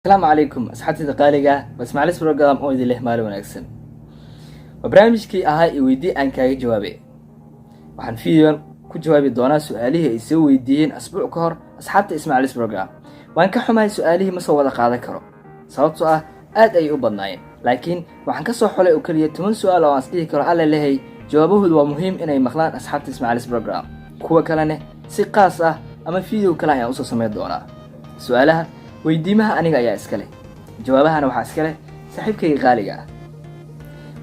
Asalaamu calaykum, asxaabtayda qaaliga. Waa Ismaaciilis program oo idin leh maalin wanaagsan. Waa barnaamijkii ahaa i weydii aan kaaga jawaabay. Waxaan videogan ku jawaabi doonaa su-aalihii ay soo weydiiyeen asbuuc ka hor asxaabta Ismaaciilis program. Waan ka xumahay, su-aalihii ma soo wada qaadan karo, sababtoo ah aad ayay u badnaayeen, laakiin waxaan ka soo xolay oo keliya 10 su-aal oo aan isdhihi karo alla lehay jawaabahoodu waa muhiim inay maqlaan asxaabta Ismaaciilis program. Kuwa kalene si qaas ah ama video kale ayaan usoo samayn doonaa. Su-aalaha weydiimaha aniga ayaa iska leh, jawaabahana waxaa iska leh saaxiibkayga qaaliga ah.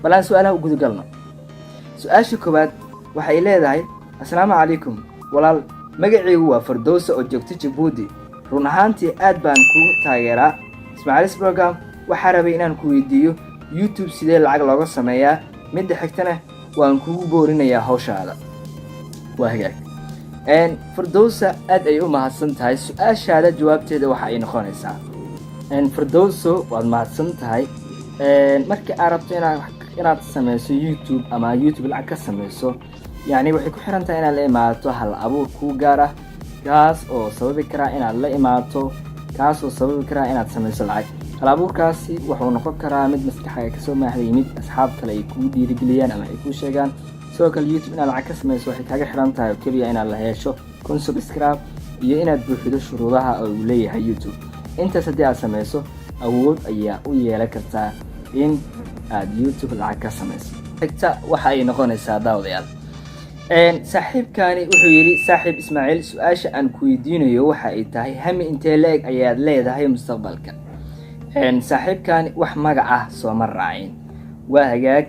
Bal aan su-aalaha u gudagalno. Su-aasha koowaad waxay leedahay: "Asalaamu calaykum walaal, magacaygu waa Fardowsa oo joogta Jabuuti. Run ahaantii aad baan kugu taageeraa Ismaaciilis program. Waxaa rabay inaan ku weydiiyo YouTube sidee lacag looga sameeyaa? Midda xigtana, waan kugu boorinayaa hawshaada." Waa hagaag, Fardowsa, aad ay u mahadsan tahay. Su-aashaada jawaabteeda waxa ay noqonaysaa, Fardowso, waad mahadsan tahay. Marka aad rabto inaad sameyso YouTube ama YouTube lacag ka sameyso, yacni waxay ku xiran tahay inaad la imaato hal abuur kuu gaar ah, kaas oo sababi karaa inaad la imaato, kaas oo sababi karaa inaad sameyso lacag. Hal abuurkaasi wuxuu noqon karaa mid maskaxaaga kasoo maaxday, mid asxaab kale ay kugu dhiirigeliyaan ama ay kuu sheegaan. Sidoo kale, YouTube inaad lacag ka sameyso waxay kaaga xiran tahay oo keliya inaad la hesho 1000 subscribe iyo inaad buuxido shuruudaha oo uu leeyahay YouTube. Intaas haddii aad sameyso, awood ayaa u yeelan kartaa in aad YouTube lacag ka sameyso. Xigta waxa ay noqonaysaa, daawadayaal, saaxiibkani wuxuu yidhi: "Saaxiib Ismaaciil, su-aasha aan ku weydiinayo waxa ay tahay, hami intee la-eg ayaad leedahay mustaqbalka?" Saaxiibkani wax magac ah sooma raacin. Waa hagaag,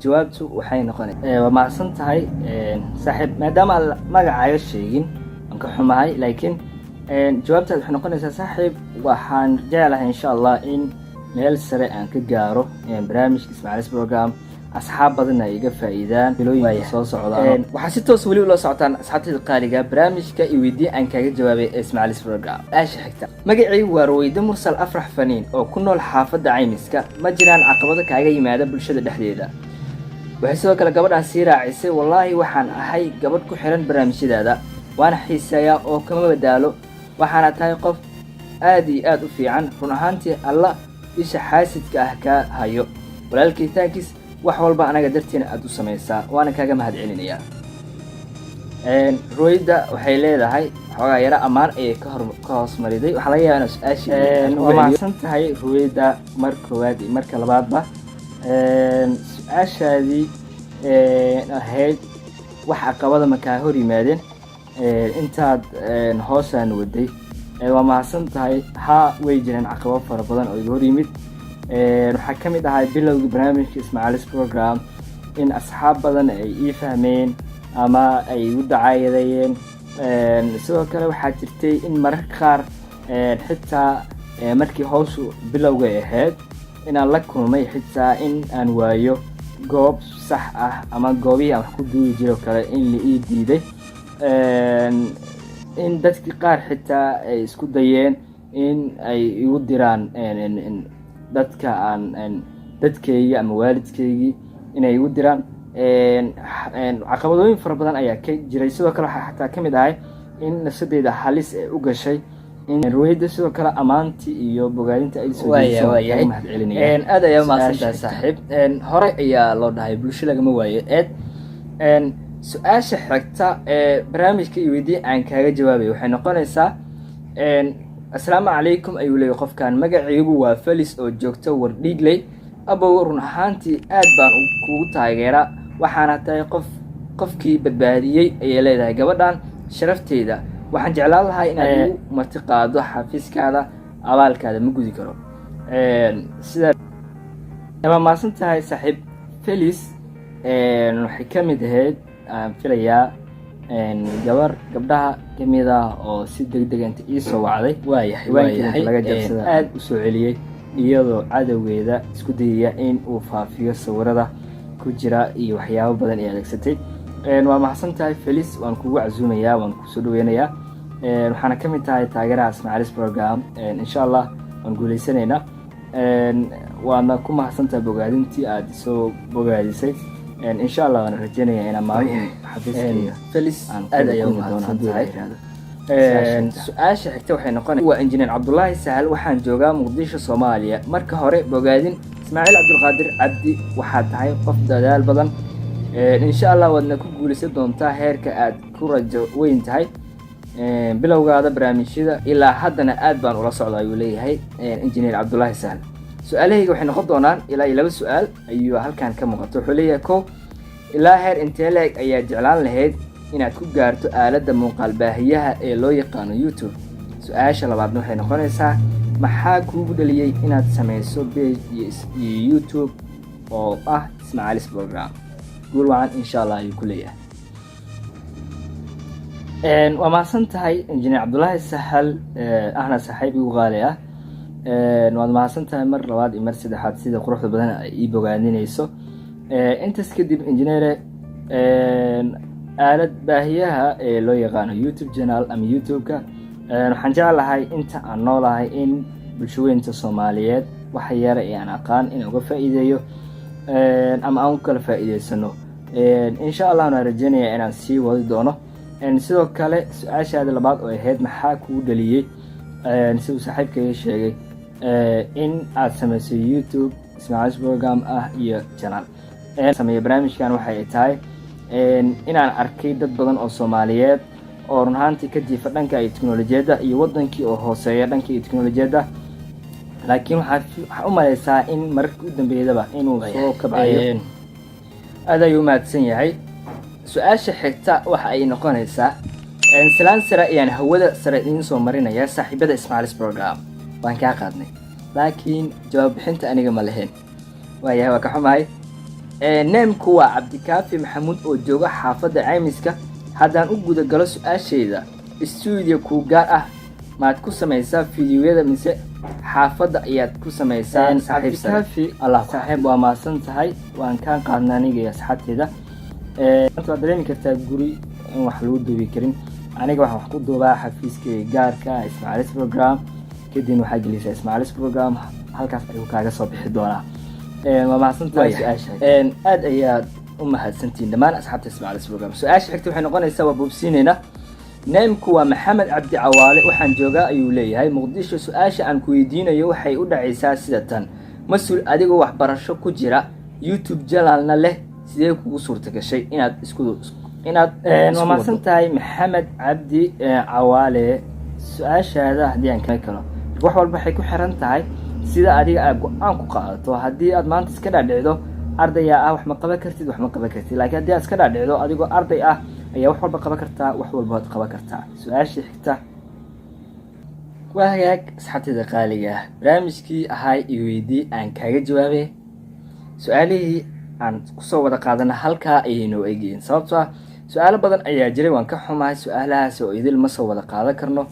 jawaabtu waxay noqonaysa, waa mahadsan tahay saaxiib, maadaama aan magacaaga sheegin waan ka xumahay, laakiin jawaabtaad waxay noqonaysaa, saaxiib, waxaan jeclahay insha Allah in meel sare aan ka gaaro barnaamijka Ismaaciilis program, asxaab badanna ay iga faa'iidaan bilooyinka soo socdaan. Waxaa si toos weli ula socotaan, asxaabtayda qaaliga, barnaamijka iyo weydii aan kaaga jawaabay ee Ismaaciilis program. Aasha xigta: "Magacaygu waa Raweyde Mursal Afrax Faniin oo ku nool xaafadda Caymiska. Ma jiraan caqabado kaaga yimaada bulshada dhexdeeda?" Waxay sidoo kale gabadhaan sii raacisay: "Wallaahi waxaan ahay gabadh ku xiran barnaamijyadaada, waana xiiseeyaa oo kama badaalo, waxaana tahay qof aad iyo aad u fiican. Run ahaantii Alla isha xaasidka ah kaa hayo walaalkii, taankiis wax walba anaga dartiina aada u samaysaa, waana kaaga mahad celinayaa." Ruwayda waxay leedahay xoogaa yaro ammaan ayay ka hor ka hoos mariday. Waxaa laga yaabaa inaa su-aashii. Waa mahadsan tahay Ruwayda, mar koowaad iyo marka labaadba. Su-aashaadii ahayd wax caqabada ma kaa hor yimaadeen intaad hoosaan waday? Waa mahadsan tahay. Haa, way jireen caqabado fara badan oo iga hor yimid. Waxaa ka mid ahay bilowgii barnaamijka Ismaaciilis program in asxaab badan ay ii fahmeen ama ay igu dacaayadayeen. Sidoo kale waxaa jirtay in mararka qaar, xitaa markii hawshu bilowgay ahayd, inaan la kulmay xitaa in aan waayo goob sax ah ama goobihii aan wax ku duubi jiro kale in la ii diiday, in dadkii qaar xitaa ay isku dayeen in ay igu diraan dadka aan dadkaygii ama waalidkaygii inay igu diraan. Caqabadooyin fara badan ayaa ka jiray. Sidoo kale waxaa xataa ka mid ahay in nafsadeyda halis ee u gashay in Ruwayda. Sidoo kale ammaantii iyo bogaadinta ay soo Waayahay. Mahad celinaya. Aad ayaa mahadsantahay saaxiib. Horey ayaa loo dhahay bulsho lagama waayo eed. Su-aasha xigta ee barnaamijka iyo weydii aan kaaga jawaabay waxay noqonaysaa: "Asalaamu calaykum," ayuu leeyay qofkan, "magacaygu waa Felis oo joogta Wardhiigley. Abow, run ahaantii aad baan kugu taageeraa, waxaana tahay qof qofkii badbaadiyey," ayay leedahay gabadhan, "sharafteyda. Waxaan jeclaan lahaa inaad igu marti qaado xafiiskaada, abaalkaada ma gudi karo." Sidaa waa mahadsan tahay saaxiib Felis. Waxay ka mid ahayd, aan filayaa, gabar gabdhaha kamid ah oo si deg deg inta iisoo wacday Waayahay. ciwaankeeda laga jabsada aad u soo celiyey, iyadoo cadowgeeda isku dayaya in uu faafiyo sawirada ku jira iyo waxyaabo badan ay adeegsatay. Waa mahadsan tahay Felis, waan kugu casuumayaa, waan kusoo dhaweynayaa. Waxaana ka mid tahay taageeraha Ismaaciilis program. Insha Allah waan guuleysanaynaa. Waadna ku mahadsan tahay bogaadintii aada isoo bogaadisay. Insha Allah waan rajeynayaa inaan maalin xafiiskayga Felis, aan aad ayaa kulmi doono umahadsan haddii tahay. la yiraahdo. Su-aasha xigta waxay noqonay, waa Injineer Cabdulaahi Sahal, waxaan joogaa Muqdisho, Soomaaliya. Marka hore bogaadin, Ismaaciil Cabdulqaadir Cabdi, waxaad tahay qof dadaal badan. Insha Allah waadna ku guulaysan doontaa heerka aad ku rajo weyn tahay. Bilowgaada barnaamijyada ilaa haddana aad baan ula socda, ayuu leeyahay Injineer Cabdulaahi Sahal. Su-aalahayga waxay noqon doonaan ilaa iyo laba su-aal ayuu halkan ka muuqato. Wuxuu leeyahay: ko, ilaa heer intee leeg ayaa jeclaan lahayd inaad ku gaarto aaladda muuqaal baahiyaha ee loo yaqaano YouTube? Su-aasha labaadna waxay noqonaysaa: maxaa kuugu dhaliyey inaad sameyso page iyo YouTube oo ah Ismaaciilis Program? Guul wacan insha Allah, ayuu ku leeyahay. Waa mahadsan tahay, Injineer Cabdulaahi Sahal, ahna saaxiib igu qaali ah. Waad mahadsan tahay mar labaad iyo mar saddexaad sida quruxda badan ay ii bogaadinayso. Intaas kadib, injineere, aalad baahiyaha ee loo yaqaano YouTube channel ama YouTube-ka, waxaan jeclahay inta aan noolahay in bulshaweynta Soomaaliyeed waxa yara ee aan aqaan in uga faa'iideeyo ama aan u kala faa'iideysano. Insha Allah waan rajeynaya inaan sii wadi doono. Sidoo kale su-aashaada labaad oo ahayd maxaa kugu dhaliyey, siduu saaxiibkayga sheegay, in aad sameyso YouTube Ismaaciil Program ah iyo channel sameeya barnaamijkan, waxay tahay inaan arkay dad badan oo Soomaaliyeed oo run ahaantii ka jiifa dhanka iyo teknolojiyadda iyo wadankii oo hooseeya dhanka iyo teknolojiyadda, laakiin waxaa u maleysaa in mararka u dambeeyadaba inuu soo kabcayo. Aad ayuu umahadsan yahay. Su-aasha xigta waxa ay noqonaysaa: salaan sare ayaan hawada sare idiin soo marinaya saaxiibada Ismaaciilis Program. Waan kaa qaadnay, laakiin jawaab bixinta aniga ma lahayn. Waayahay, waa ka xumahay. Neemku waa Cabdikaafi Maxamuud oo jooga xaafadda Caymiska. Haddaan u guda galo su-aashayda, stuudiyo kuu gaar ah maad ku samaysaa fiidiyoyada mise xaafadda ayaad ku samaysaa, saaxiib sare? Cabdikaafi. Allah saaxiib, waa mahadsan tahay, waan kaan qaadna aniga iyo asxaabteeda. Waad dareemi kartaa guri in wax lagu duubi karin. Aniga waxaan wax ku duubaa xafiiskayga gaarka, Ismaaciilis Program. Kadibna waxaa gelisaa Ismaaciilis Program, halkaas ayuu kaaga soo bixi doonaa. Waa mahadsan tahay. Su-aasha aad ayaad u mahadsantihiin dhammaan asxaabta Ismaaciilis Program. Su-aasha xigta waxay noqonaysaa, waa boobsiinayna. Neemku waa Maxamed Cabdi Cawaale, waxaan joogaa, ayuu leeyahay, Muqdisho. Su-aasha aan ku weydiinayo waxay u dhacaysaa sida tan: mas-uul, adigoo waxbarasho ku jira, YouTube channelna leh, sidee kugu suurta gashay inaad isku inaad Waa mahadsan tahay, Maxamed Cabdi Cawaale. Su-aashaada haddii aan ka kalo, wax walba waxay ku xiran tahay sida adiga aad go-aan ku qaadato. Haddii aad maanta iska dhaadhicdo ardayaa ah wax ma qaban kartid, wax ma qaban kartid. Laakiin haddii aad iska dhaadhicdo adigoo arday ah ayaa wax walba qaban kartaa, wax walba waad qaban kartaa. Su-aashii xigta waa hagaag. Asxaabteeda qaaliga ah, barnaamijkii ahaa i weydii aan kaaga jawaabay, su-aalihii aan kusoo wada qaadana halkaa ayay noo egyihiin, sababtoo ah su-aalo badan ayaa jiray. Waan ka xumahay, su-aalahaas oo idil ma soo wada qaadan karno.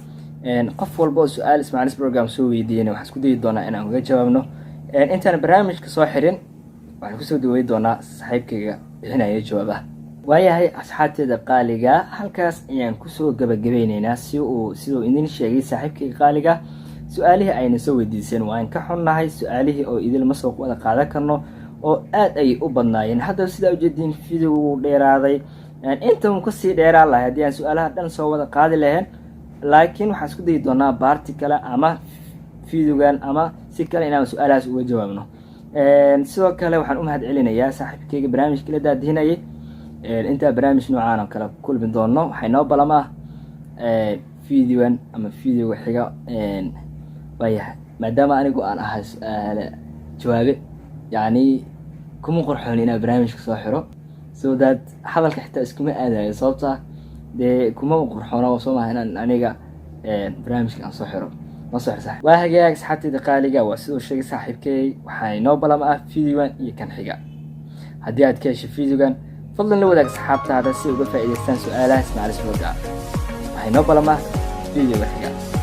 Qof walba oo su-aal Ismaaciilis Program soo weydiiyena waxaan isku dayi doonaa inaan uga jawaabno. Intaan barnaamijka soo xirin, waxaan kusoo dhawey doonaa saaxiibkayga bixinaya jawaabaha. Waayahay, asxaabteeda qaaliga, halkaas ayaan kusoo gabagabeyneynaa. Si uu siduu idin sheegay saaxiibkayga qaaliga, su-aalihii ayna soo weydiiseen, waan ka xunnahay, su-aalihii oo idil ma soo wada qaadan karno oo aad ayay u badnaayeen. Haddaba sidaa ujeediin, videogu wuu dheeraaday. Inta uu kasii dheeraan lahay haddii aan su-aalaha dhan soo wada qaadi lahayn, laakiin waxaan isku dayi doonaa part kale ama videogan ama si kale inaan su-aalahaas uga jawaabno. Sidoo kale waxaan u mahad celinayaa saaxiibkayga barnaamijka la daadihinayay. Intaa barnaamij noocaan oo kale ku kulmi doono, waxay noo balamaa videogan ama videoga xiga. Waayahay, maadaama anigu aan ahay su-aale jawaabe, yacni kuma qorxoon inaan barnaamijka soo xiro, so that hadalka xitaa iskuma aadayo, sababta dee kuma qurxoono soo maha inaan aniga barnaamijka aan soo xiro ma soo xiro. Waa hagaag, asxaabteyda qaaliga, waa siduu sheegay saaxiibkey, waxaa inoo balama ah videogan iyo kan xiga. Haddii aad ka heshay videogan, fadlan la wadaag asxaabtaada si ay uga faa'iidaystaan su-aalaha Ismaaciilis Program. Waxaa inoo balama videoga xiga.